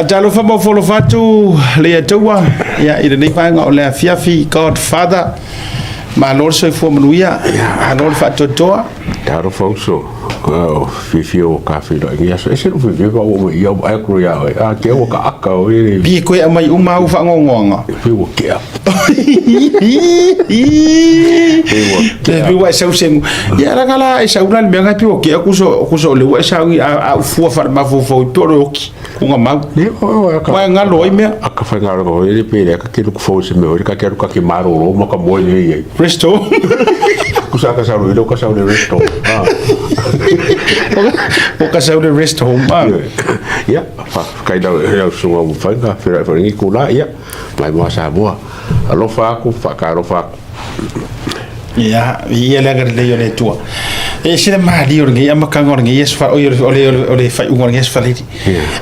Talofa ma folofa atu le Atua ia i lenei vaega o le afiafi Godfather. Malo le soifua manuia, malo le faatoatoa. Talofa uso, o fiafia ua ka feiloai nei aso. Ese lou fiafia pa ua mai ia ai ku ia oe. A ke ua ka aka o e. Pi koe aumai uma au faangogoaga. Pe ua kea. Pe ua e sau segu. Ia la la e sau la le mea ngai pi ua kea kuso kuso le ua e sau a ufua fa mafaufau i pe o le oki. Kuga mau. Le o o ka. Ua e galo ai mea. A ka whainga o le pe le ka ke luku fo se me o ka ke ka ke maroro ma ka moe nei ai. Resto. Kusa ka sau le ka sau le resto. Ah. O ka sau le rest home. Ah. Ia, fa kai lau lau sunga mo whainga whira wharingi kula ia. Mai moa Samoa. Alofa aku, whakaalofa aku. Ia, ia le agalelei o le Atua. E sila malie o lenei amataga o lenei aso oi o le o le o le faaiuga o lenei aso Faleili.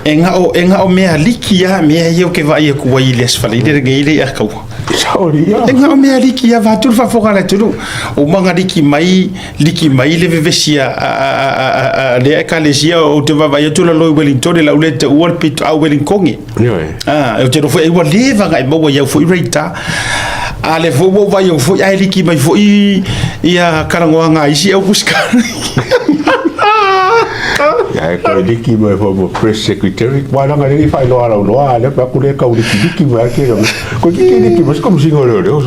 E gao e gao mea liki lava mea ia ou te vaai atu ai i le aso Faleili lenei le i ataua. E gao mea liki lava vaeatu le faafofoga a le atunuu. Uma ona liki mai liki mai le vevesi a a a a a lea ekalesia ou te vaavaai atu lalo i Wellington i lau le taua le pitoau Wellington. Ioe. Ah, ou te iloa foi ai ua leva ona e maua i au foi rate. A lea foi ua ou vaai atu foi ae liki mai foi ia talanoaga a isi au kusikala. Ia e koe liki mai foi mo press secretary. Wa langa le whai loa lau loa, le pa ku le kau liki liki mai ke lo. Ko ki ke liki mas como singo leo leo.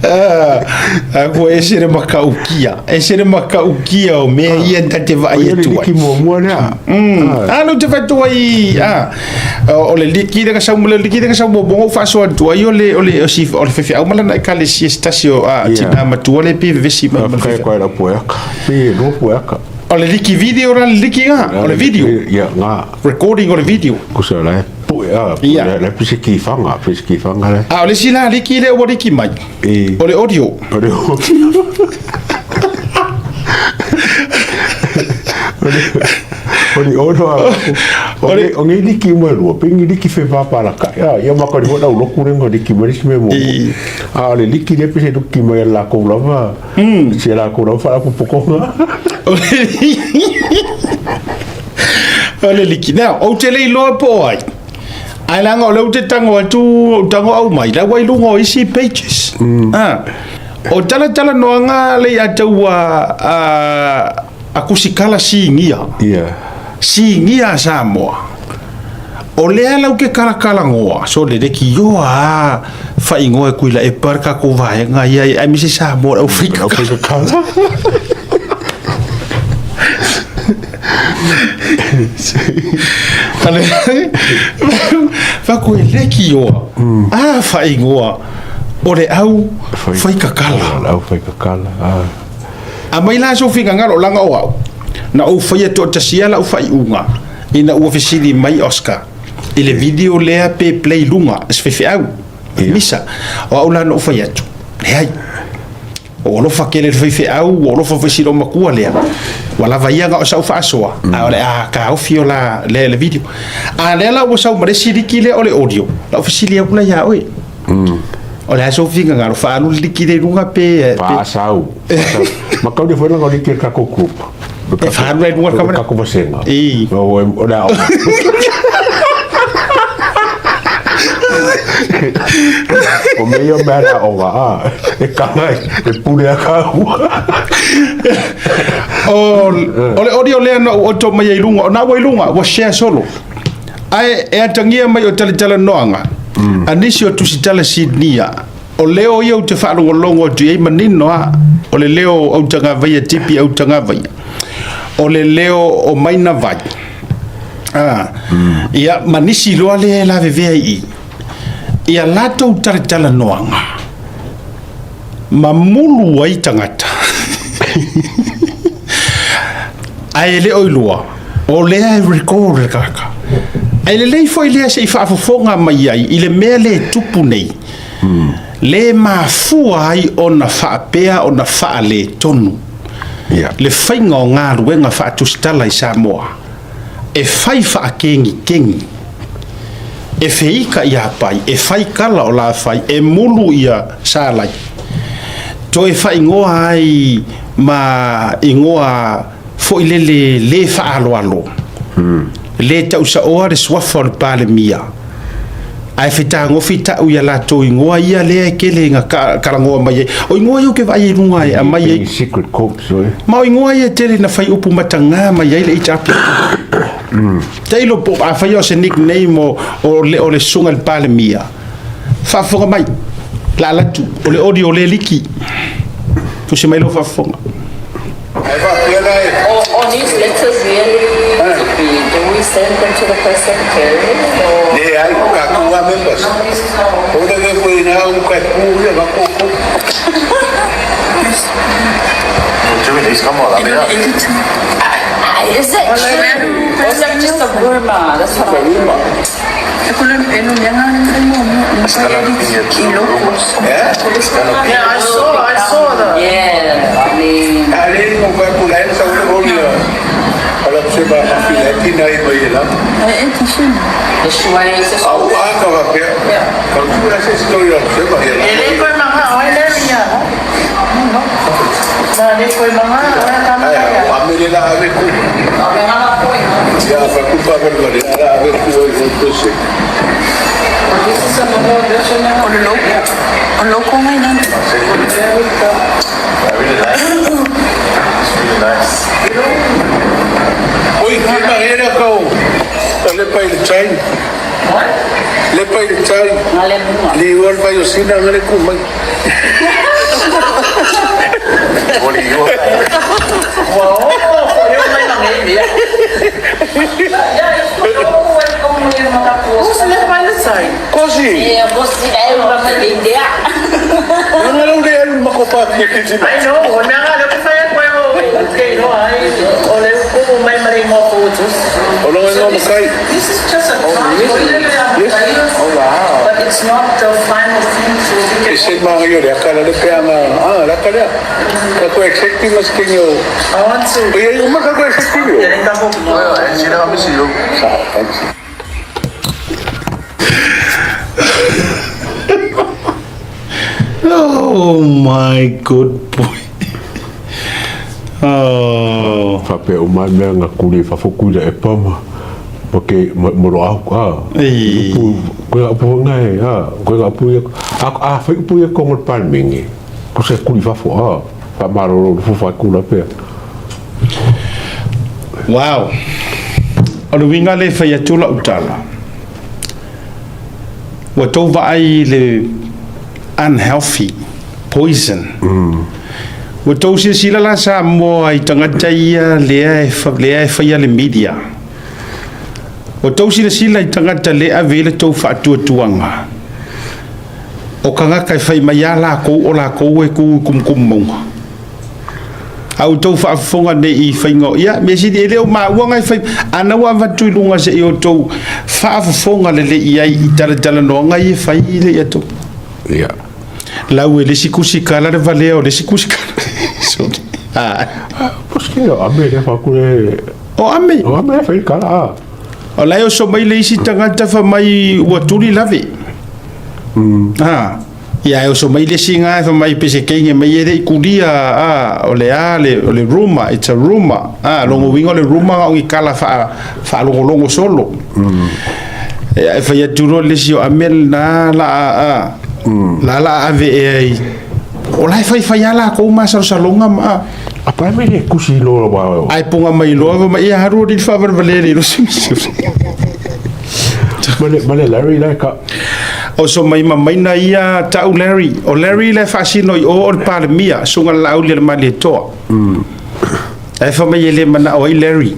Ah, ko e se le makaukia. E se le makaukia o mea ia ta te vaai atu ai. Liki muamua lea. Ah, no te whatu ai, ah, o le liki le ka sau le liki le ka sau muamua ou faasoa atu ai o le o le o si o le faifeau ma lana ekalesia se tasi o a tina matua le pe vevesi mai ma le Kai faifeau. koe lau poeaka. Pe lua poeaka. O le liki video la le liki nga, o le video, Ia, ngā. recording o le video. Kusa la e pue a. Ia. La pise ki whanga, pise ki whanga le. A o le isi la liki lea ua liki mai, E. o le audio. O le O le ono a o le o ngi liki mo lua pe ngi liki fe pa pa la ka ya ya ma ka ri na ulo ku rengo liki mo liki me mo a le liki le pe se liki mo la ko lava se la ko lava fa ko ko nga O le liki. Now, ou te le iloa po o ai. Ae leaga o lea ou te tago atu, ou tago au mai, la ua i luga o isi pages. Ah. O talatalanoaga le ia taua a, a kusikala sigia. Ia. Sigia a Samoa. O lea lau ke kalakalanoa, so le lekioa a faaigoa e Tuilaepa le tatou vaega ia, aemaise Samoa le aufaikakala. Faku e lekioa, a faaigoa o le au faikakala. Le au faikakala. Ah. A mai la sou finagalo, leaga o au, na ou faia toatasia lau faaiuga ina ua fesili mai Oscar i le video lea pe play luga i se faifeau, misa. O au la na ou fai atu, leai. Ua alofa tele i le faifeau, ua alofa foi si loomatua lea. Ua lava ia na o sau faasoa, a o le a taofi o la le, le video. A lea la ua sau ma le isi liki lea o le audio, la ou fesili atu la ia oe. O le a sou finagalo, faaalu le liki lea i luga pe... pe Faasau. Ma kau le foi langa o liki le kako group. E faaalu la i luga le kamera. Kako vasenga. I. O, o le a o. O mea ia mea la onga, a, e kanga e pule a ka ua. O, o le audio lea na ou oto mai ai i luga, o na ua i luga, ua share solo. Ae e atagia mai o talatalanoaga a nisi o tusitala Sydney-a, o leo ia ou te faalogologo atu i ai manino a, o le leo o Autagavaia, Tipi Autagavaia, o le leo o Maina Vai, a, ia, ma nisi loa lea e lavevea i i, ia latou talatalanoaga ma mulu ai tagata. Ae e le o iloa, o lea e record le tagata. Ae lelei foi lea se i faafofoga mai ai i le mea lea e tupu nei, le mafua ai ona faapea ona faaletonu le faiga o galuega faatusitala i Samoa, e fai faakegikegi, e feika ia Pai, e fai kala o la fai, e mulu ia Salai, toe faaigoa ai ma igoa. Foi lele lē faaaloalo, lē tausaoa le suafa o le Palemia, ae fetagofi tau i a latou igoa ia lea e tele ina talanoa mai ai. O igoa ia ou te vaai ai i luga e aumai ai. Secret codes, oi. Ma o igoa ia e tele ina fai upu matagā mai ai le HRPP. Tailo po afai o se nickname o le susuga i le Palemia, faafofoga mai, la alu atu, o le audio lea liki. Tusi mai lau faafofoga. On these letters really to be, do we send them to the first secretary or? Leai, tatou lava members. O le mea foi ina au kai pu ia va ko ko. Is it true? Or is that just a rumor? That's what I'm. Eh? Yeah, I saw that. Yeah, I mean, Ale mo kai pu lai sa ule oli. Ala se ba ma fi la tina i ba ia la. The shui, Au a ka va pe. Ka tu la se story la se ba ia E le la. koe manga, oi le ringa. Na le koe manga, oi ka Ai manga. a me le la ave ku. Ya fa ku pa ba le la ave ku o ko se. O le loko. O le loko mai nana. Oi, ki ma era ka o. Le pa ile chai. Le pa ile chai. Le wal pa yo sina ngale ku mai. Who's le pilot side? Kosi. Yeah, boss, Ngale ule el makopa ki ki. I know, o nanga le ku whai koe o okay, no, ai, o le kumu mai mare mo photos. O lo ngo makai. This is just a draft. Yes. Oh, wow. But it's not the final thing, so we E can. se ma yo le akala le pe anga ah la kala. Ka ko executive mas kinyo. I want to. O ye uma ka ko executive. Yeah, Sa thanks. Oh my good boy. Oh. Faapea uma ai mea na kuli i fafo kui le epa ma ma ke ma ma lo au a. Ei. Upu koe ga upu ngai a koe ga upu ia a a fai upu ia kongo le palmenge ko se kuli fafo a fa malolo le fufa kula pea. Wow. O le uiga lea e fai atu lau tala, ua tou vaai i le unhealthy poison. Ua tou silasila la Samoa i tagata ia lea e lea e faia le media. Ua tou silasila i tagata lea e ave i ai le tou faatuatuaga. O tagata e fai mai lava lakou o lakou e tu i kumukumu mauga. A ua outou faafofoga nei i faiga o ia mea sili, e le o maua na e fai, a na ua avatu i luga se i outou faafofoga lelei i ai i talatalanoaga ia e fai i le ia tou. Ia. Lau e le isi kusikala le valea o le isi kusikala. Sorry. Ah. Poske o ame le fa kule. O ame. O ame fa kala a. O la e oso mai le isi tagata fai mai ua tuli lave. Ah. Ia e oso mai le isi ga e fai mai pe se kenge mai e le i kulia ah, o le a le o le rumor, it's a rumor. Ah, longo uiga o le rumor ga o ni kala faa faalogologo solo. Ia e fai atu loa le isi o ame lena la a ah, la la ave ea i o la e faifai lava lakou masalosaloga ma a. A pae mai le kusi loa wa. Ae poga mai loa fai mai ia alu alii faavalevalea le ilosi. Ma le Larry la e ka. Oso mai ma maina ia ta'u Larry. O Larry la e faasino i o o le Palemia, susuga le Laauli a le Malietoa. Ae fai mai e le mana'o ai Larry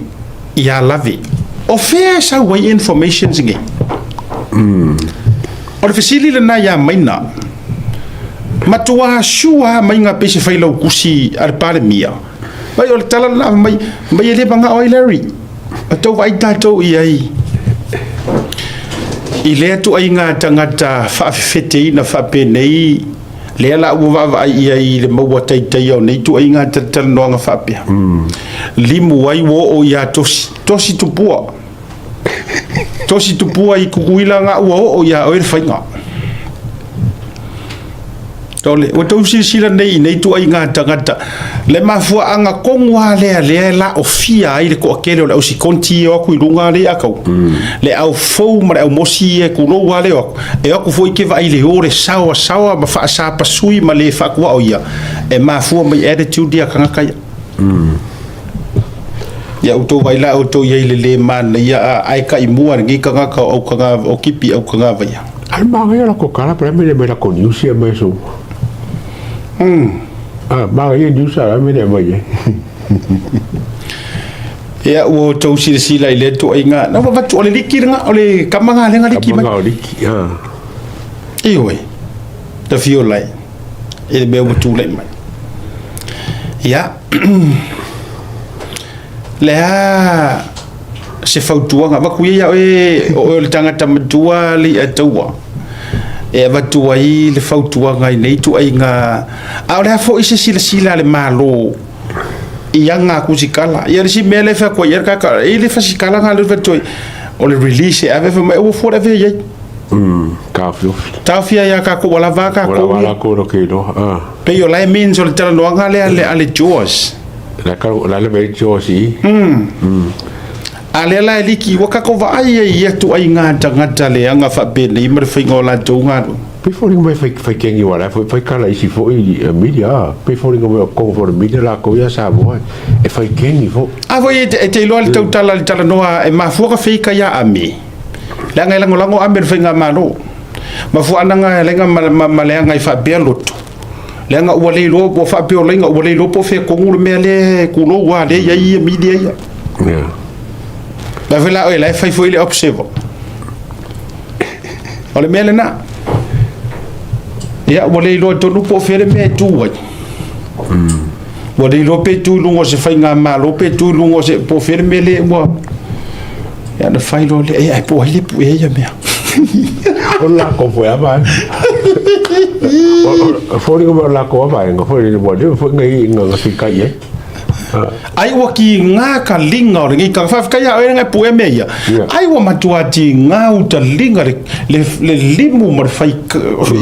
ia lave. O fea e sau ai informations nei? O le fesili lena ia Maina. Matua sure lava maiga pei se failaukusi a le Palemia. Vai o le tala lena fai mai, mai e le mana'o ai Larry. O tou vaai tatou i ai i lea ituaiga tagata faafefeteina faapenei, lea la ua vaavaai i ai i le maua taitaia o nei ituaiga talatalanoaga faapea. Limu ai ua oo ia Tosi, Tosi Tupua, Tosi Tupua i Kukuila ga ua oo ia oe le faiga. Ole, ua tou silasila nei i nei ituaiga tagata, le mafuaaga tonu lava lea lea e laofia ai le toatele o le ausikonti ia o atu i luga alii a tau, le au fou ma le au mosi ia e tulou lava le o atu, e o atu foi ke vaai le o le saoasaoa ma faasapasui ma le faatuao ia, e mafua mai attitude ia a tagata ia. Ia outou vaai la outou i ai i le le manaia a ae taimua lenei tagata o autaga o Kipi Autagavaia. Ai manaia la ko kala pe me le mai la ko news ia mai so. Ah, manaia news a me le mai e. Ia ua outou silasila i lea ituaiga na ua avatu o le liki lena o le kama lena lea na liki mai. Kama o liki ah. Ioe. Tafiola ai i le mea ua tulai mai. Ia Le a se fautuaga avatu ia ia oe o oe o le tagata matua le i'a taua e avatu ai le fautuaga i nei ituaiga a o le a foi se silasila a le Malo i aga tusikala. Ia le isi mea lea e fai atu ai i ai le tagata, e i ai le fasikala lena lea e fai atu ai o le release e ave fai mai aua fua le ave i ai. Taofiofi. Taofia ia tatou ua lava a tatou. Ua lava latou na ke iloa. Ah. Pei o la e means o le talanoaga lea a le Jaws. La ka la le vei Jaws i. A lea la e liki ua tatou vaai ai i ia ituaiga tagata leaga faapenei ma le faiga o latou galuega. Pei foliga mai fai fai kengi ua la foi fai kala isi foi media ah. Pei foliga mai o kongo foi le media lakou ia Samoa e fai kengi foi. A foi e te iloa le tautala le talanoa e mafua ka feika ia Ame. Leaga e lagolago Ame i le faigamalo. Mafuaanaga e leaga ma leaga i faapea loto. Leaga ua le iloa, ua faapea o laina ua le iloa po o fea tonu le mea lea e tulou lava lea e i ai ia media ia. Yeah. La foi la oe la e fai foi le observer. O le mea lena. Ia ua le iloa tonu po o fea le mea e tu ai. Ua le iloa pe tu i luga o se faigamalo pe tu i luga o se po o fea le mea lea ua Ia na fai loa lea, e ai po o ai le puea ia mea. O le lakou foi a vaega. O foliga mai o le lakou a vaega foi lele ua leva foi na na fekai ai. Ai ua kiga ka liga o lenei tagata. Faafetai ia oe na e puea mea ia. Ai ua matua tiga uta liga le, le, le limu ma le fai,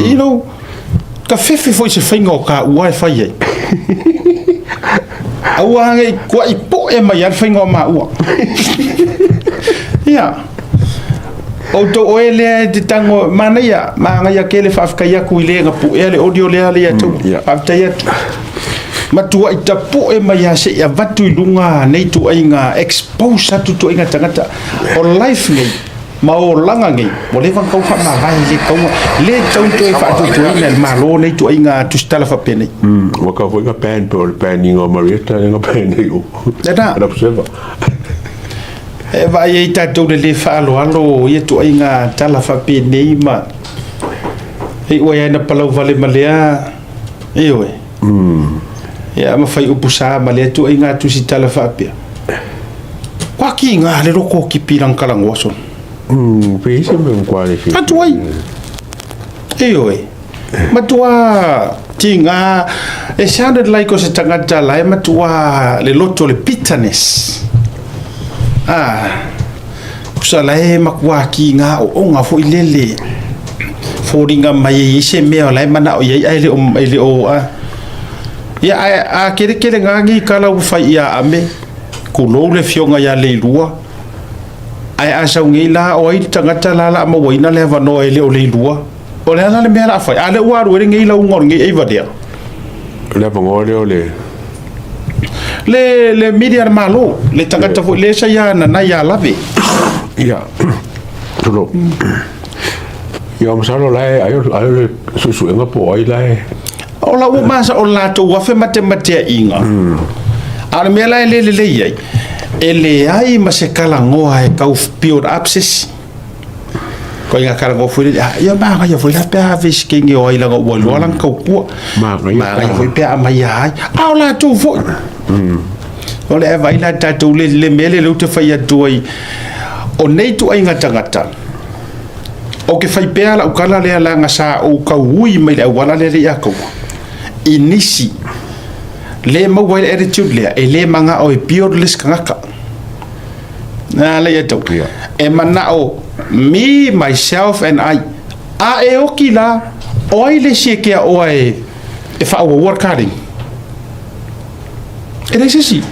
you know, Ka fefe foi se faiga o kāua e fai ai. Aua nei kuaʻi poʻe mai a le faiga o māua. Ia. Outou oe lea e te tago, manaia, manaia kele faafetai atu i le na puea le audio lea le ia tou. Faafetai atu. Matuai tapu'e mai lava se i avatu i luga nei ituaiga expose atu ituaiga tagata. O life nei, Ma olaga nei, ua leva ona tau faamavae le taua, le tau toe faatuatuaina e le Malo nei ituaiga tusitala faapenei. Ua tau foi na ban pe o le ban iga o Marietta lea na ban ai o Lena. Observer. E vaai ai tatou le le faaaloalo o ia ituaiga tala faapenei ma e iu ai lava ina palau vale ma lea, ioe. Ia ma fai upu sa ma lea ituaiga tusitala faapea. Kua kiga le loko o Kipi lana talanoa sona. Pe i se mea matua le se. Atu ai. Ioe. Matua tiga, it sounded like o se tagata la e matua le loto le bitterness. Ah, kusa la e matua kiga ooga foi lele. Foliga mai e i ai se mea o la e manao i ai ae le o, e le o, ah. Ia, ae a kelekele gagi kala ua fai ia Ame, Kulou le afioga ia Leilua, ae a sau nei la, o ai le tagata la la mauaina le avanoa e le o Leilua? O le a la le mea la a fai? A lea ua alu ai lenei lauga o lenei Ava lea? Le avanoa lea o le... Le, le media a le Malo, le tagata foi lea sa ia nanai ia Lave. Ia, tulou. Ia, masalo la e, ai o, ai o le suesuega po o ai la e... O lau ua masa o le latou afe matemateaiga. A o le mea la e le lelei ai, e leai ma se talanoa e tau build up se isi. Koe ngā talanoa foi lele, ah, ia magaia foi la pe a ave i se kenge o ai lana ua iloa lana tautua. Magaia Magaia foi pe a aumai ia ai. A o latou foi. O le vaai la tatou le, le mea lea lea ou te fai atu ai, o nei ituaiga tagata, Ou te fai pea lau tala lea leaga sa ou tauui mai le auala lea le ia taua i nisi le maua ai le attitude lea e le manao e build le isi tagata. Na le ia tau. E manao me, myself and I. A e oki la, o ai le isi e kea oa e e faaauaua le kaleni? E leai se isi.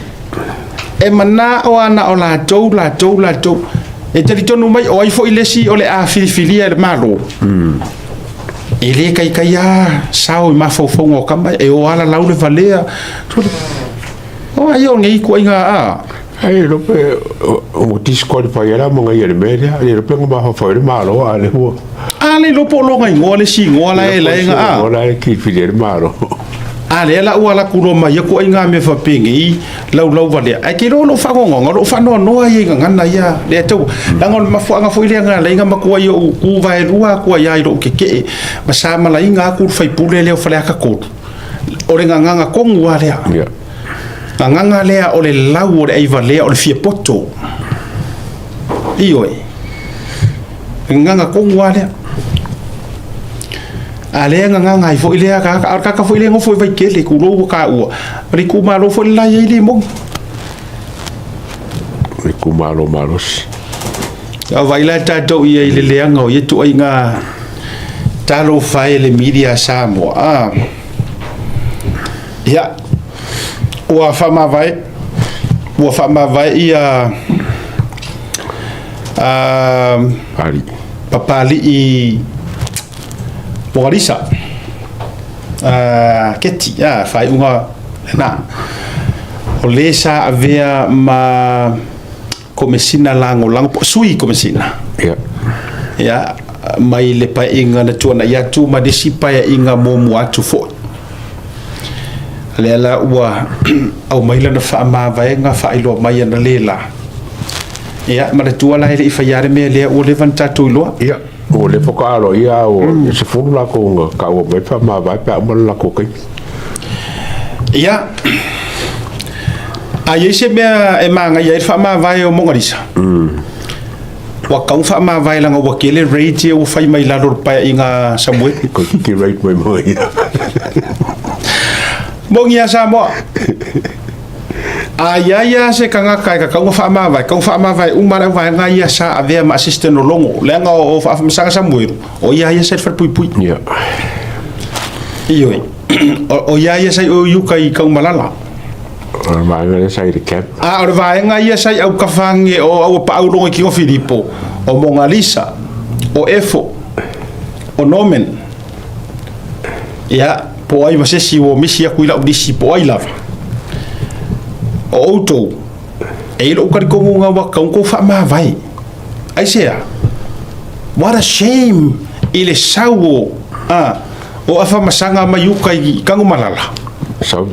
E manao lava na o latou, latou, latou. E talitonu mai o ai foi le isi o le a filifilia e le Malo, e le taitai lava sao i mafaufauga o tama ia, e o lava lalau le valea. O ai o nei ituaiga a? Ai le iloa pe ua disqualify ai la Magaia i le mea lea, le iloa pe na mafaufau ai le Malo a o lea ua. A le iloa po o lona igoa le isi igoa la e la e a. Igoa la e filifili ai le Malo. A lea la ua alu atu loa ma ia ituaiga mea faapenei laulau valea. Ae te iloa o lou faanoanoaga, o lou faanoanoa ia i gagana ia lea tau. Leaga o le mafuaaga foi lea na ala ai ona matuai ou tu vaelua atu ai lava i lou tetee ma sa malaina atu le faipule lea o Faleata 3. O le gagana tonu lava lea. Gagana lea o le lau o le aivalea o le fia poto. Ioe. Gagana tonu lava lea. A lea gagana ai foi lea tagata, a o le tagata foi lea e nofo i Vaitele, tulou ua taua, o le itumalo foi le la e i ai Limoni. O le itumalo malosi. A vaai la tatou i ai i le leaga o ia ituaiga talofa e le media a Samoa. Ah. Ia, ua faamavae, ua faamavae ia Papalii Mogalisa, Keti, faaiuga lena. O le sa avea ma Komesina Lagolago, po o Sui Komesina. Ia, mai le paeaiga na tuanai atu ma le isi paeaiga muamua atu foi. Lea la ua aumai lana faamavaega faailoa mai ana le la. Ia, manatua la e le i faia le mea lea ua leva ona tatou iloa. Ia, ua leva faatoa aloaia a ua 10 latou na taua mai faamavae pe a uma le latou taimi. Ia, a i ai se mea e manaia ai le faamavae o Mogalisa, ua tatau ona faamavae leaga ua tele raids ia ua fai mai lalo o le paeaiga a Samueli. Toeitiiti raid mai Mogalisa. Moni lava Samoa. A i ai lava se tagata e tatau ona faamavae, tatau ona faamavae uma lava le auvaega ia sa avea ma assistant o Logo, leaga o Afamasaga Samuelu, o ia ia sa i le falepuipui. Ioe, o ia ia sa i o i uka i Taumalala. O le vaega lea sa i le camp. A o le vaega ia sa i Aukafange o Auapaau Logo i Kino Filipo, o Mogalisa, o Efo, o Norman. Ia, po o ai ma se isi ua misi atu i lau lisi, po o ai lava. O outou, e i lou talitonuga ua tatau ona outou faamavae. Aisea? What a shame i le sau o, a, o Afamasaga mai uka i Tanumalala. Sau.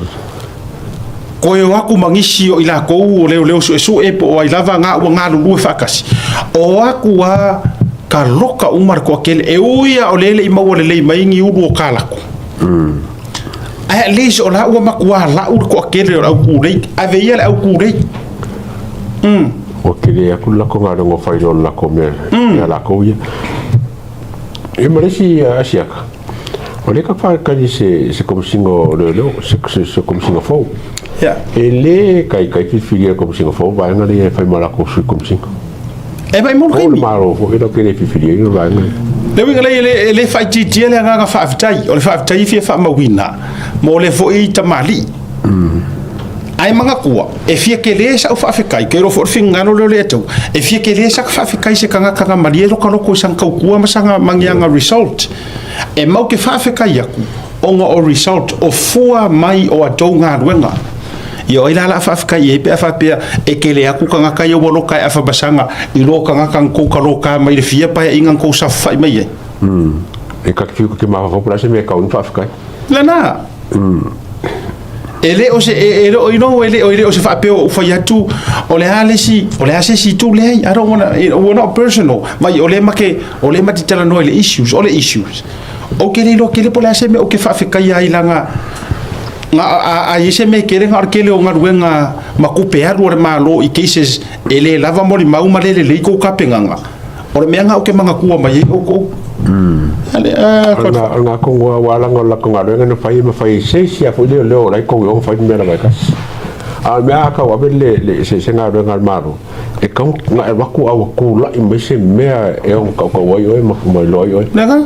Toe o atu ma nisi o i latou o leoleo suesue po o ai lava na ua galulue faatasi. O atu a ka loka uma le toatele, e ui lava o lea e le i maua lelei mai ni ulu o kalaku. Ae at least o la ua matua lau le toatele o le au tulei, ave ia le au tulei. Ua tele atu le latou galuega ua fai i lo le latou mea ia latou ia. Ia ma le isi asiata, o lea ka faatali se se Komesina o Leoleo, se Komesina fou. E le taitai filifilia e le Komesina fou vaega lea e fai ma latou Sui Komesina. E mai mo le Po o le Malo foi latou te le filifiliaina le vaega lea. Le uiga lea, e le faaitiitia le agaga faafetai, o le faafetai e fia faamauina mo lea foi tamalii. Ae manatua, e fia tele sau faafetai, ke iloa foi o le finagalo lea o le Atua, e fia tele saka faafetai i se tagata na malie loka loko i sana tautua ma sana magiaga result. E mau te faafetai atu, ona o result, o fua mai o atou galuega. Ia o ai la o le a faafetai i ai pe a faapea e tele atu tagata ia ua loka e afamasaga i lo tagata na tou taloka mai le fia paeaiga na tou saofafai mai ai. E ta te fiu ta te mafaufau po o le a se mea e tau ai ona faafetai. Lena. E le o se, e le o, you know, e le o, e le o se faapea ua ou fai atu, o le a le isi, o le a se isi itu, leai, I don't wanna, we're not personal. Vai, o lea ma te, o lea ma te talanoa i le issues, o le issues. Ou te le iloa tele po o le a se mea ou te faafetaia ai leaga, na, a, a i ai se mea e tele, na o le tele o galuega ma tupe alu a le Malo i cases e le lava molimau ma le lelei tou tapenaga. O le mea lena ou te manatua mai ai outou. O lena tonu lava, aua leaga o le latou galuega na fai e mafai e se isi lava foi leoleo o la e i totonu i o ona fai le mea lava e tasi. A o le mea a tau ave le se galuega a le Malo, e tatau ona e alu atu a ua tulai mai se mea e ono tautau ai oe ma iloa ai oe. Leaga?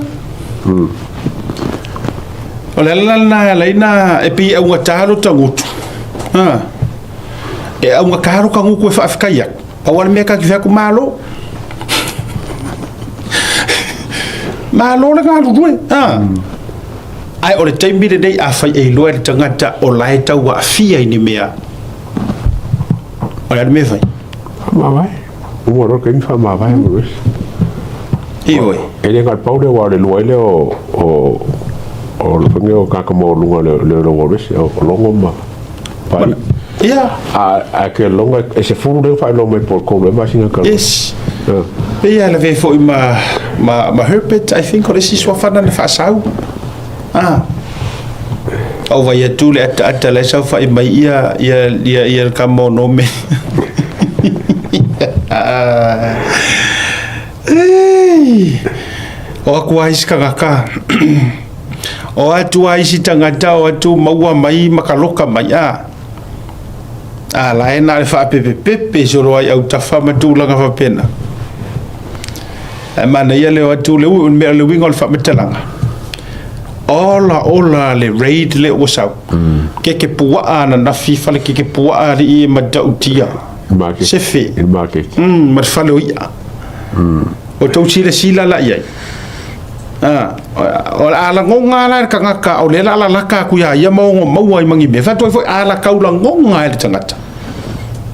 O le ala la lena e ala ai ona e pei e augata lo ta gutu. Ha. E augata lo ka gutu e faafetai atu. Pau lava le mea ta te fai atu, malo. Malo le galulue. Ha. Ae o le taimi lenei afai e iloa e le tagata o la e tau aafia i ni mea, o le a le mea e fai? Faamavae. Uma loa le taimi faamavae ma alu ese. Ioe. E le na o le pau lea aua o le lua ai lea o o o le faiga o tagata maualuga o le le ua alu ese o Logo ma Papalii. Ia. A ae ke logo e 10 lea ua faailoa mai po o le 3 ea masina talu ai. Yes. Pei lava lavea foi ma ma ma Herbert I think o le isi suafa lena na faasau. Ah. Ou vai atu le ataata la e saofai mai ia ia ia ia le kama o Nome. Ei. O aku a isi tagata. O atu a isi tagata o atu maua mai ma ka loka mai a. A la e na le faapepepepe solo ai autafa ma tulaga faapena. Ae manaia le o atu le mea le uiga o le faamatalaga. Ola ola le raid le ua sau. Keke puaa ananafi fale keke puaa alii e matautia. Sefe. Ma le fale o i'a. O tou silasila la i ai. O le a lagoga la e le tagata o lea o le a lalaka atu ia ia ma ono maua ai ma ni mea. Fai atu ai foi a latau lagoga e le tagata.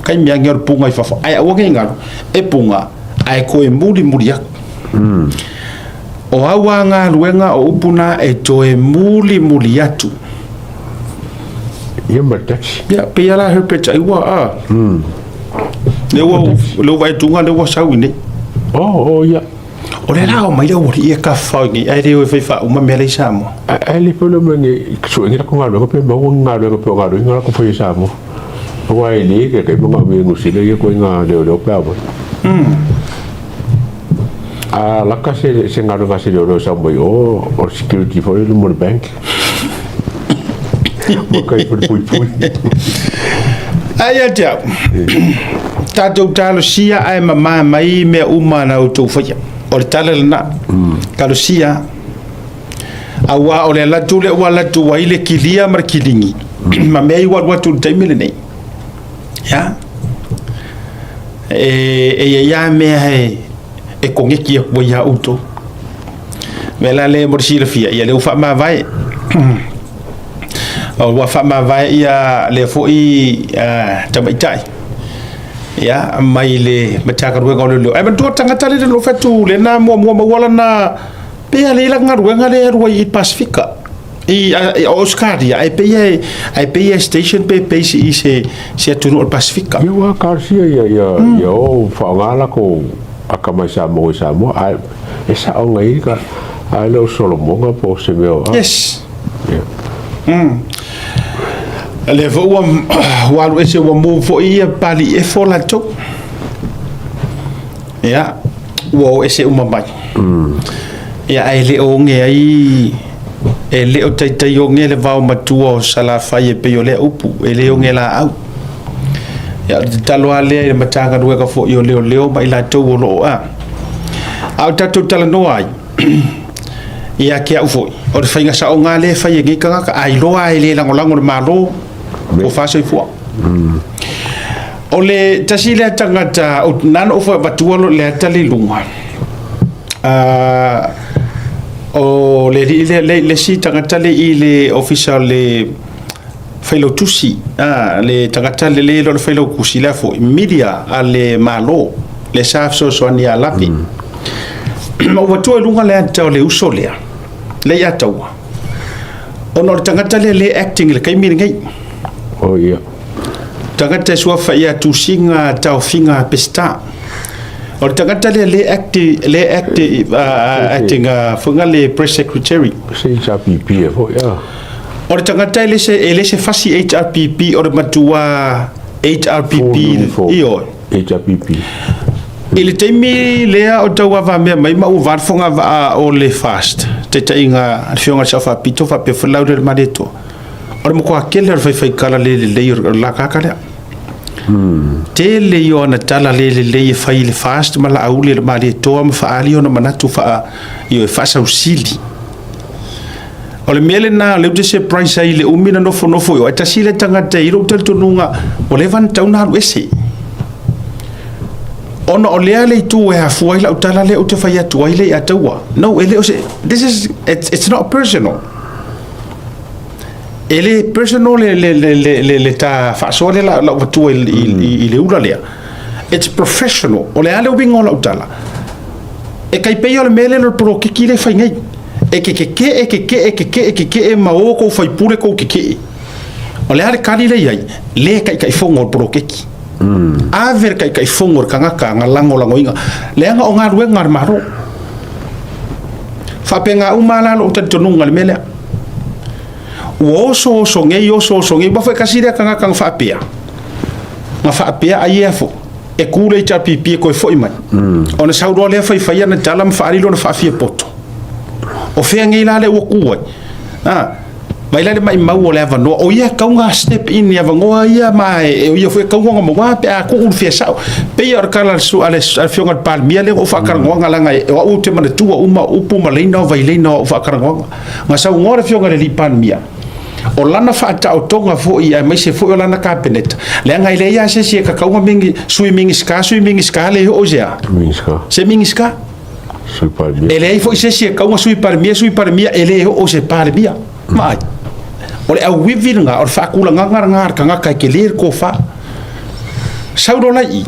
Taimi ane o le puga i fafo. Ae aua ne i galo, e puga ae toe mulimuli atu. O au a galuega o upu na e toe mulimuli atu. Ia ma le taxi. Ia, pei lava la Herbert ai ua, a. Lea ua, lea ua vaai atu lea ua sau i inei. Oh, oh, ia. O lea la ao mai le aualii e tafafao i inei, ae le o e fai faauma mea la i Samoa. Ae le pei o le mea nei, sue ni latou galuega pe maua ni galuega pei o galuega na latou faia i Samoa. Aua e le taitai manaomia i Niu Sila ia ituaiga leoleo pe a omai. A laka se se galuega a se leoleo e sau mai o, o le security foi lele mo le bank. Ma kai foi le puipui. Ae ia te au, tatou talosia ae mama mai mea uma na outou faia. O le tala lena. Talosia, aua o le alu atu lea ua alu atu ai le kilia ma le kiligi ma mea ia ua alu atu i le taimi lenei. Ia, e i ai lava mea e koneki atu ai ia outou. O le mea la lea mo le silafia, ia lea ua faamavae. Ua faamavae ia lea foi tamaitai ia mai le Matagaluega o Leoleo. Ae manatua le tagata lea na fai atu lea na muamua maua lana pei lava lea lana galuega lea e alu ai i Pasefika i Ausetalia ae pei e ae pei e station pe base i se se atunuu o le Pasefika. Ia ua talosia ia ia ia o faaaoga latou atamai Samoa i Samoa ae e sao na i ka ae le o solomoga po o se mea o a. Yes. Lea foi ua ua alu ese ua move foi ia Papalii Efo latou. Ia, ua o ese uma mai. Ia, ae le o oge ai, e le o taitai oge le vao matua o Salafai e pei o lea upu, e le oge laau. Ia, o le tatalo lava lea i le Matagaluega foi o Leoleo ma i latou o lo o a. A o tatou talanoa ai, ia te au foi, o le faiga saoga lava lea e fai e nei tagata, a iloa lava e le lagolago le Malo, ua fa soifua. O le tasi lea tagata, na ona ou avatua le ata lea i luga, o le alii lea, le isi tagata lea i le Ofisa o le Failautusi, le tagata lea e le o le Failautusi, lea foi, media a le Malo, lea sa fesoasoani ia Lave. Na ou avatua i luga le ata o le uso lea, lea ia Taua, ona o le tagata lea lea e acting i le taimi lenei. Oh ia. Tagata e suafa ia Tusiga Taofiga Peseta. O le tagata lea lea act lea act acting foi na le press secretary. Se HRPP e foi a. O le tagata e le se e le se fasi HRPP o le matua HRPP ioe. HRPP. I le taimi lea o tauavamea mai ma ua va le fogavaa o le FAST, taitaiga a le Afioga i le Sao Faapito faapea foi Laaulialemalietoa. O le matua tele o le faifaitala le lelei o le lakaka lea. Tele ia o ana tala le lelei e fai i le FAST ma Laauli le Malietoa ma faaali ona manatu faa, ioe, faasausili. O le mea lena o lea ou te surprise ai i le umi na nofonofo i o, ae tasi lea tagata e i ai lou talitonuga ua leva ona tatau ona alu ese. Ona o lea le itu e afua ai lau tala lea ou te fai atu ai lea ia taua. No, e le o se, this is, it's not personal. E le personal le, le, le, le, le, le ta faasoa lea la, lau vatua i, i, i, i le ula lea. It's professional. O le a le uiga o lau tala? E tai pei o le mea lea o le polokiki lea e fai nei. E te keke'e, keke'e, keke'e, keke'e ma o kou faipule kou keke'e. O le a le kali lea i ai? Le taitaifono o le poloketi. Ave le taitaifono i le tagata na lagolagoina, leaga o galuega a le Malo. Faapena uma lava la lou talitonuga i le mea lea. Ua oso oso nei, oso oso nei, aua foi tasi lea tagata na faapea, na faapea ai ea foi, e ku le HRPP e toe foi mai. Ona sau loa lea faifai ana tala ma faaali lona faafiapoto. O fea nei la lea ua ku ai? A, vai la le maimau o le avanoa, o ia e tatau ona step in i avanoa ia ma e, o ia foi e tatau ona maua pe a tuu le fia sao. Pei o le tala a le afioga i le Palemia lea na ou faatalanoaga leaga o au ou te manatua uma upu ma laina o vailaina o au faatalanoaga. Na saunoa le afioga i le alii Palemia, o lana faataotoga foi aemaise foi o lana Kapeneta, leaga e leai lava se isi e tatau ona Sui Minisita, Sui Minisita le oo i se a? Minisita. Se Minisita. Sui Palemia. E leai foi se isi e tatau ona Sui Palemia, Sui Palemia, e le oo i se Palemia. Vaai. O le auivi lena, o le faatulagaga lena a le tagata e tele le tofa. Sau loa la i i,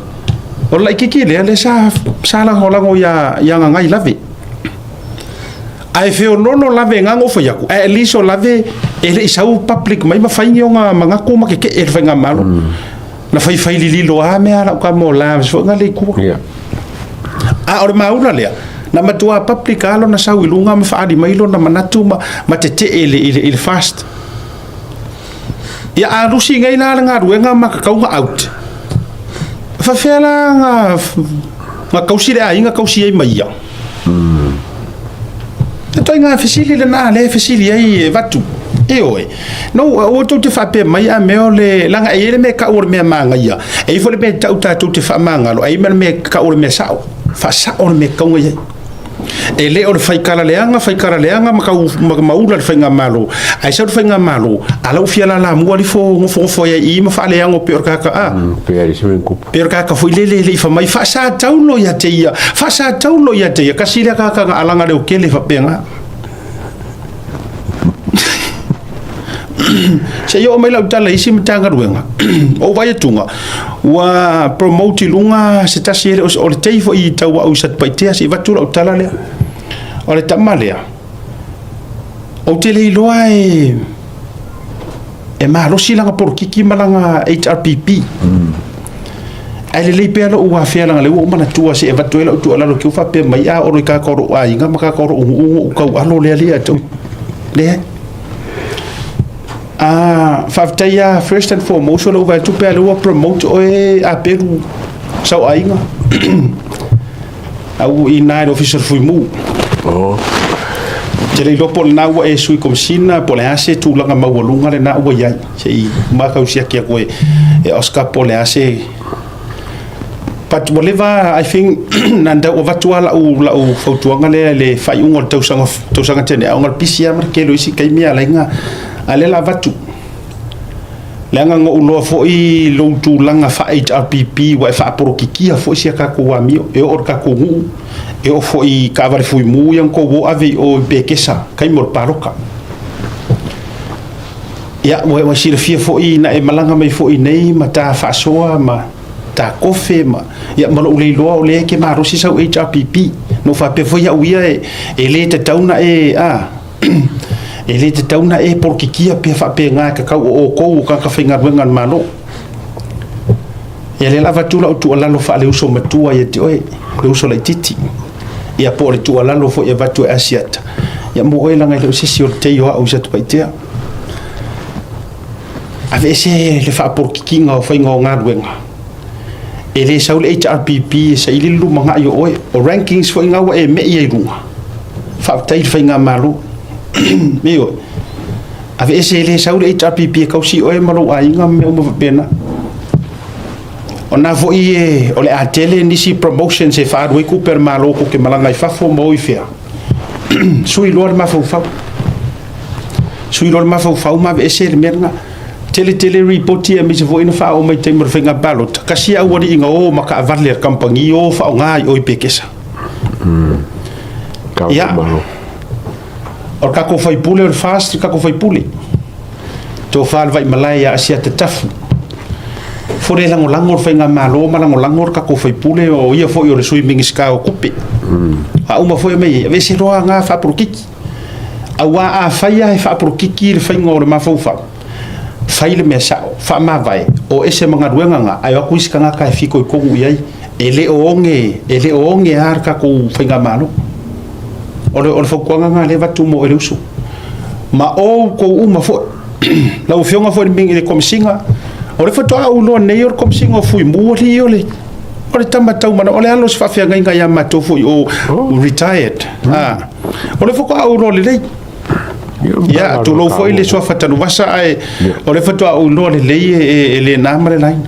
o le laitiiti lea, lea sa, sa lagolago ia, ia Gagailave. Ae feoloolo lave na ou fai atu, ae at least o lave e le i sau public mai ma fai ni ona manatu ma keke'e le faigamalo. Na faifai lililo lava mea a lau tama o la foi na le i tua. A o le maula lea, na matua public lava lona sau i luga ma faaali mai lona manatu ma, ma tetee i le, i le, i le fast. Ia a lusi nei la le galuega ma tatau ona out, e faafefea la na, na tausi le aiga tausi ai ma ia? E ituaiga fesili lena lea e fesili ai e avatu. Ioe. No, aua tou te faapea mai a mea o le, leaga e i ai le mea e tau o le mea manaia, e i ai foi le mea e tau tatou te faamagalo, ae i ai ma le mea e tau o le mea sao, faasao le mea e tatau ona i ai. E le o le faikala leaga, faikala leaga ma tau ma ula le faigamalo, ae sau le faigamalo, a la ua fia lalamua alifo nofonofo ai i i ma faaleago pei o le tagata a. Pe ai se mea tupu. Pei o le tagata foi lele e le i fai mai, faasataulo ia te ia, faasataulo ia te ia, kasi lea tagata na alaga leokele faapena. Se i oo mai lau tala i isi Matagaluega, ou vaai atuga, ua promote i luga se tasi, e le o le tei foi i tau au i Satupaitea, se i avatu lau tala lea. O le tama lea, ou te le iloa e, e malosi lana polokiki ma lana HRPP. Ae lelei pea lou afea leaga o lea ua ou manatua se i avatu ai lau tuualalo ki ou faapea mai, a olo i tagata o lou aiga ma tagata o lou nuu ona ou taualo lea ia te outou. Leai. A faafetai lava first and foremost o lou vaai atu pea lea ua promote oe Aperu sau aiga. Au i ina i le Ofisa o le Fuimu. Oh. Te le iloa po o lena ua e sui komisina po o le a se tulaga maualuga lena ua i ai. Se i matau siaki atu e, e Oscar po o le a se... But ua leva, I think, na tau avatu lava lau, lau fautuaga lea i le faaiuga o le tausaga, tausaga tele, a ona o le pisi lava ma le tele o isi taimi a laina, a lea la avatu. Leaga na ou iloa foi lou tulaga faa-HRPP ua e faapolokikia foi si a tatou amio, e oo i le tatou nuu, e oo foi i taavale fuimu ia na tou o ave i o i Pekesa, taimi o le palota. Ia, ua e silafia foi na e malaga mai foi nei ma ta faasoa ma ta kofe ma, ia, ma lou le iloa o lea e te malosi sau HRPP. Na ou faapea foi au ia e le tatau na e, a, E le tatau ona e polokikia pea faapena e tatau o outou o tagata faigaluega a le Malo. Ia lea la avatu lau tuualalo faale-uso matua ia te oe, le uso laitiiti. Ia po o le tuualalo foi e avatu e Asiata, ia mo oe leaga e le o se isi o le tei o au i Satupaitea. Aveese le faapolokikiga o faiga o galuega. E le sau le HRPP e saili le lumanai o oe. O rankings foi na ua e me'i ai i luga. Faafetai i le faigamalo. Ioe. Aveese e le sau le HRPP e tausi oe ma lou aiga ma mea uma faapena. O na foi e, o le a tele nisi promotions e faaalu ai tupe a le Malo tou te malaga i fafo ma o i fea. Sui loa le mafaufau. Sui loa le mafaufau ma aveese le mea lena. Tele tele ripoti aemaise foi na faaoo mai i taimi o le faiga palota, tasi lava aualii na o ma taavale a le kamupani o faaaoga i o i Pekesa. Ia, o le tatou faipule o le FAST le tatou faipule. Tofa le Vaimalae ia Asiata Tafu. Fole e lagolago le faigamalo ma lagolago le tatou faipule o ia foi o le sui Minisita o Tupe. A uma foi mea ia, aveese loa na faapolokiki. Aua a fai lava e faapolokiki le faiga o le mafaufau, fai le mea sao, faamavae, o ese ma galuega na, ae o atu isi tagata e fitoitonu i ai. E le o oge, e le o oge lava le tatou faigamalo. O le, o le fautuaga lena lea e avatu mo oe le uso. Ma outou uma foi. Lau Afioga foi i le Komesina, o le faatoa ou iloa nei o le Komesina o Fuimu, alii o le, o le tama taumana, o le alo o se faafeagaiga ia matou foi o retired. Ah, o le faatoa ou iloa lelei. Ia, tulou foi le suafa Tanuvasa, ae o le faatoa ou iloa lelei e le na ma le laina.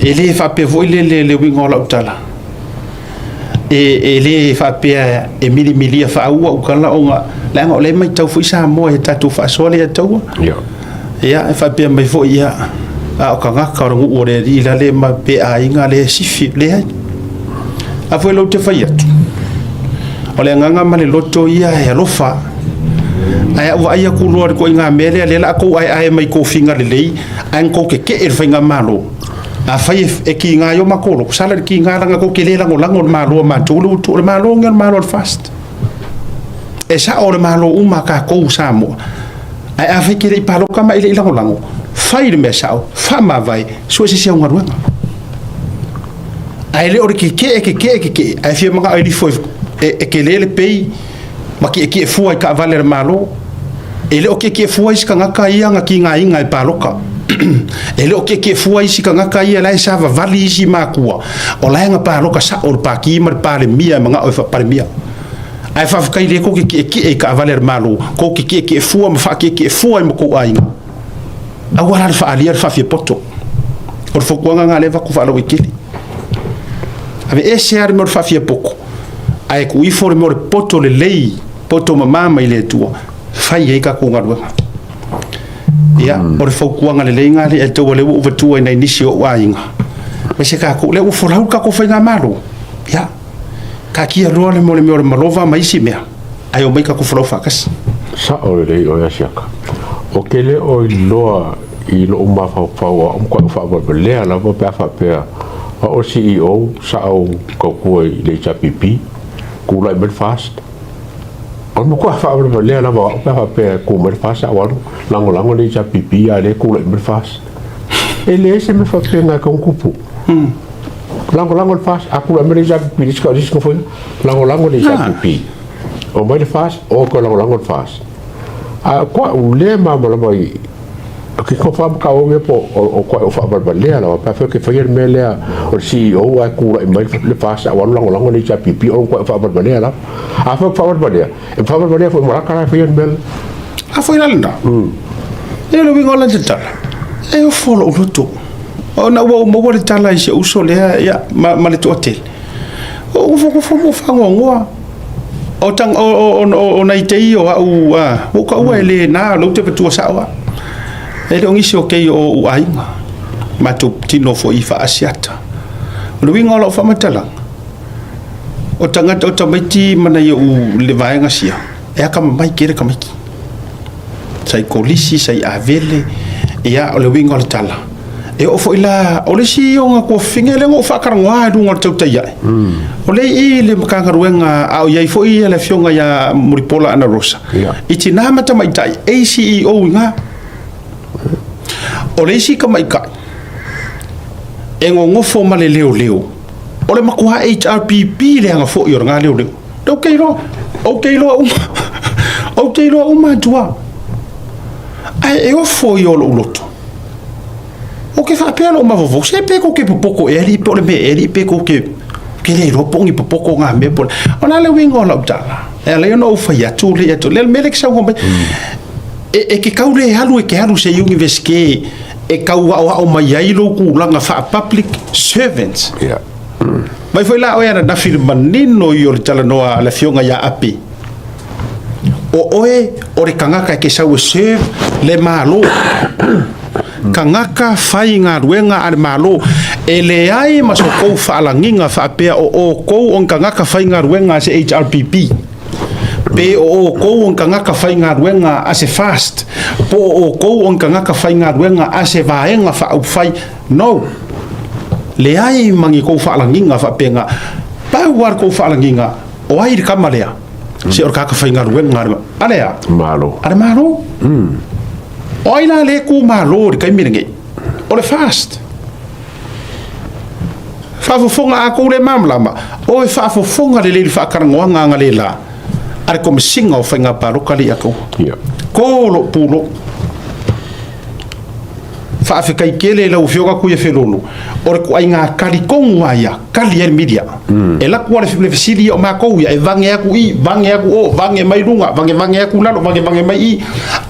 E le faapea foi le uiga o lau tala. E le faapea e milimilia faauu au tala ona leaga o lea e matau foi Samoa i tatou faasoa lea taua. Ia, e faapea mai foi, ia, a o tagata o le nuu o le alii la le ma pe aiga le sifi, leai. A foi lou te fai atu, o le agaga ma le loto ia e alofa. Ae a ou vaai atu loa i le ituaiga mea lea, lea o le a tou aeae mai tofiga lelei, ae na tou tetee i le faigamalo. Afai e kiga ai o matou loto, sala i le kiga leaga tou te le lagolago i le Malo a matou lea ua tuu. O le Malo lenei o le Malo a le FAST. E sao o le Malo uma a tatou o Samoa. Ae afai e te le i palota ma e le i lagolago, fai le mea sao, faamavae, sue se isi au galuega. Ae le o le tetee, tetee, tetee, ae fia manao e lifo e tele le pay ma tietie fua i taavale a le Malo. E le o tietie fua isi tagata ia na tigaina e palota. E le o tietie fua isi tagata ia la e savavali isi matua, o la e na palota sao le Pati ma le Palemia e manao e faa-Palemia. Ae faafetai lea tou te tietie i taavale a le Malo, tou te tietie fua ma faatietie fua ai ma tou aiga. Aua la le faaalia le faafiapoto. O le fautuaga lena lea e avatu faalauaitele. Aveese lava le mea o le faafiapoto, ae tuu ifo le mea o le poto lelei, poto mama mai le Atua, fai ai tatou galuega. Ia, o le fautuaga lelei lena lea e taua lea ua ou avatua i nai nisi o ou aiga, aemaise tatou, lea ua folau le tatou faigamalo. Ia, taatia loa le mea o le mea o le malova ma isi mea, ae omai tatou folau faatasi. Sao lelei oe Asiaka. Ou te le o iloa i lou mafaufau o au matuai faavalevalea lava pe a faapea o au o le CEO sa ou tautua i le HRPP, tulai mai le FAST. O le matua faavalevalea lava o au pe a faapea e tu mai le FAST ae ou alu lagolago le HRPP a o lea e tulai mai le FAST. E leai se mea faapena e tatau ona tupu. Lagolago le FAST, a tulai mai le HRPP i le isi nofoaiga, lagolago le HRPP. Omai le FAST, o toe lagolago le FAST. A o koa'u le malamalama i ke tofa ma kaua mea po o koa'u faavalevalea lava pe afai ke faia le mea lea o le CEO ae tulai mai le FAST ae ua alu lagolago le HRPP o koa'u faavalevalea lava. Afai o faavalevalea, e faavalevalea foi ma laka la e faia le mea lea. A foi la lena. E le uiga o lana tala, e ofo lou loto. Ona ua ou maua le tala i si ou uso lea ia, ma le toatele. O ou nofonofo ma ou faanoanoa. O, tang, o, o, o, o nai tei o au, a, ua ou taua e le na, o lea ou te avatua sao lava. E le o nisi o kei o ou aiga, matou tino foi i faa-Asiata. O le uiga o lau faamatalaga, o tagata o tamaiti ma nai ou le vaega sia, e akamamai tele tamaiti. Sa i kolisi, sa i avele, ia, o le uiga o le tala. E oo foi la, o le isi o ngā tuafafine, lea na ou faatalanoa i luga o le tautai ae. O lea i le Matagaluega, a o i ai foi le afioga ia Mulipola Anarosa, i tina ma tamaitai, ACEO i ina. O le isi tamaitai, e nonofo ma le leoleo, o le matua HRPP leaga foi o lena leoleo. Ou te iloa, ou te iloa uma, ou te iloa uma atu lava. Ae e ofo ia o lou loto. Ou te faapea lou mafaufau, se pe kou te popoto ea alii po o le mea ea alii pe kou te, te le iloa po o ni popoto ngā mea po o le, o le a le uiga o lau tala? E ala ai ona ou fai atu le atu, le mea lea e te saunoa mai, e te tau le alu e te alu i se Universite e tau aoao mai ai lou tulaga faa-public servant. Mai foi la oe ananafi i le manino ia o le talanoa a le afioga ia Ape. O oe o le tagata e te sau e serve le Malo. Tagata faigaluega a le Malo. E leai ma so tou faalagiga faapea o outou o ni tagata faigaluega a se HRPP, pe o outou o ni tagata faigaluega a se FAST, po o outou o ni tagata faigaluega a se Vaega Faaupufai. No. Leai ma ni tou faalagiga faapena. Pau lava le tou faalagiga, o ai le tama lea? Se o le tagata faigaluega a le, a le a? Malo. A le Malo. O ai la lea e tu Malo i le taimi lenei? O le FAST. Faafofoga a tou le malamalama, o e faafofoga lelei i le faatalanoaga analeila a le Komesina o Faiga Palota lea ia tou. Ko lou pulou. Faafetai tele i lau Afioga Tuiafelolo, o le ituaiga tali tonu lava ia, tali ai le media. E alu atu lava le fesili ia o matou ia, e vage atu i, vage atu o, vage mai luga, vage vage atu lalo, vage vage mai i,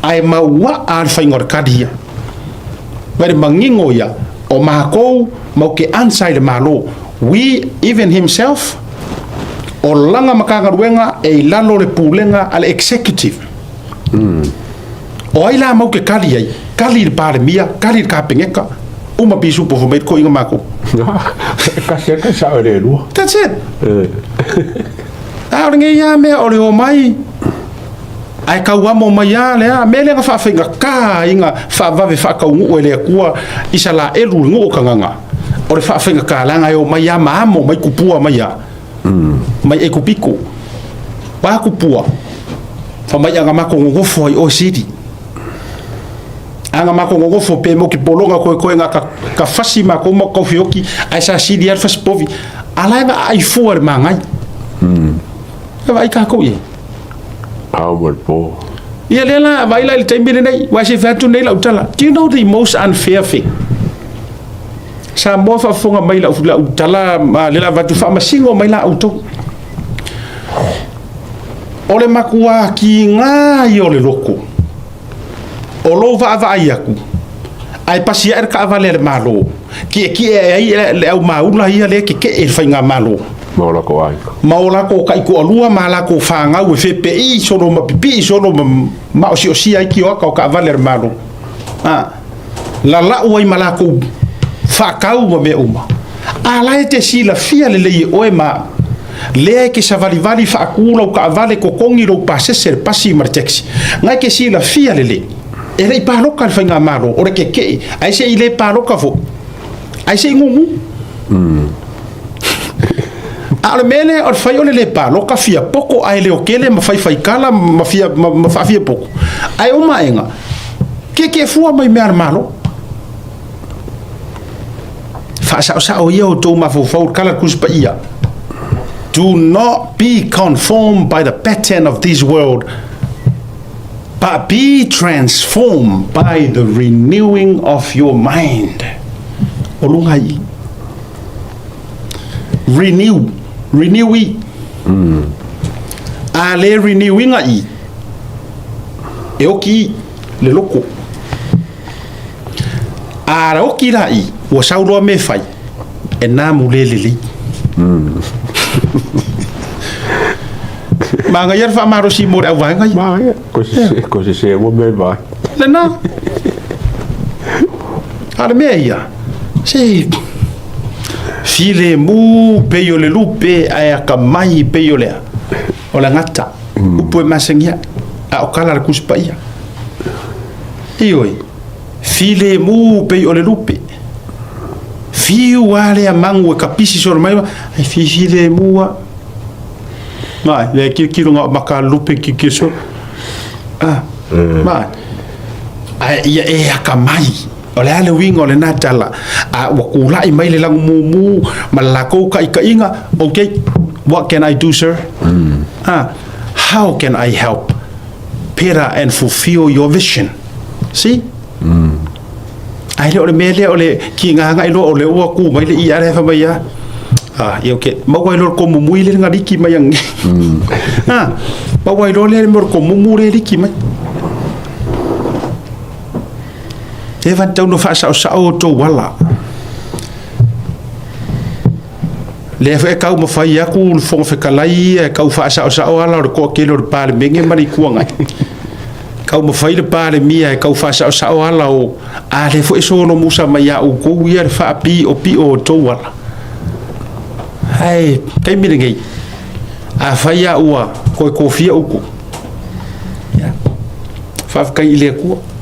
ae mauaa le faiga o le tali ia. Vaai le manino ia, o matou matou te answer i le Malo. We, even himself, o lana Matagaluega e i lalo o le pulega a le Executive. O ai la mau te tali ai? Tali i le Palemia, tali i le Kapeneta, uma pisupo fai mai le toeaina matou. E tasi lava sao e le lua. That's it. A o lenei lava mea o le omai ae tauamo mai lava le a mea lea na faafaigata ai na faavave faataunuu e le Atua Isalaelu i le nuu o Kanana. O le faafaigata leaga e omai lava ma amo mai tupua mai a mai Ekupito. O a tupua? Fai mai ana matou nonofo ai oe sili. Ana matou nonofo pe mo ki pologa koe koe nga ka, ka fasi matou ma kau fioki ae sa sili ai le fasi povi. A la e vaai fua le magai. E vaai kākou i ai. Ao ma le po. Ia lea la, vaai la i le taimi lenei, aua se i fai atu nei lau tala. Do you know the most unfair thing? Samoa faafofoga mai lau, lau tala, ma lea la avatu faamasino mai la outou. O le matua kiga ia o le loko, o lou vaavaai atu, ae pasi ae le taavale a le Malo, tietie ae ai le aumaula ia lea e tetee i le faigamalo. Ma o latou aiga. Ma o latou taitoalua ma latou fanau e fepei solo ma pipii solo ma maosiosia ai tioata o taavale a le Malo. A, lalau ai ma latou faatau ma mea uma. A la e te silafia lelei e oe ma au, lea e te savalivali faatu lau taavale totogi lou pasese le pasi ma le taxi. Na e te silafia lelei, e le i paloka le faigamalo, o le tetee, ae se i le paloka foi, ae se i gugu. A o le mea lea o le fai o le le paloka fia poto ae leotele ma faifaikala ma fia ma, ma faafia poto. Ae uma aega, tietie fua mai mea a le Malo. Faasaosao ia outou mafaufau kala Tusi Paia. Do not be conformed by the pattern of this world, but be transformed by the renewing of your mind. O luga i. Renew. Renew i. A le renew inga i, e oki i le loko. A oki la i, ua sau loa me fai, e namu le lelei. Manaia le faamalosi mo le auvaega ia. Manaia, ko se, ko se se ua me vai. Lena. A le mea ia, se filemu pei o le lupe ae akamai pei o le a, o le gata. Upu e masani ai, a o kala a le Tusi Paia. Ioe, filemu pei o le lupe. Fiu lava lea magu e kapisi solo mai, ai filemu lava. Mai, lea kilokilo na o maka lupe kilokilo solo. Ah, mai. Ae ia e akamai. O le a le uiga o lena tala? A ua kula'i mai le lagumumu ma le lakou ka'ika'iga, Okay, what can I do, sir? Ah, how can I help better and fulfill your vision? See? Ae le o le mea lea o le kiga agai loa o lea ua ku mai le ia lea fai mai a. Ah, ia okay. Maua ai loa le komumui le na liki mai ange. Ah, maua ai loa le mea o le komumu le liki mai. E van tau no faasaosao o tou ala. Lea foi e taumafai atu le Fofoga Fetalai ia e tau faasaosao ala o le toatele o le Palemene ma le Itu Agai. Taumafai le Palemia e tau faasaosao ala o a lea foi e solomusa mai ia outou ia le faapiopio o outou ala. Ae taimi lenei, afai lava ua toe tofia outou, ia, faafetai i le Atua.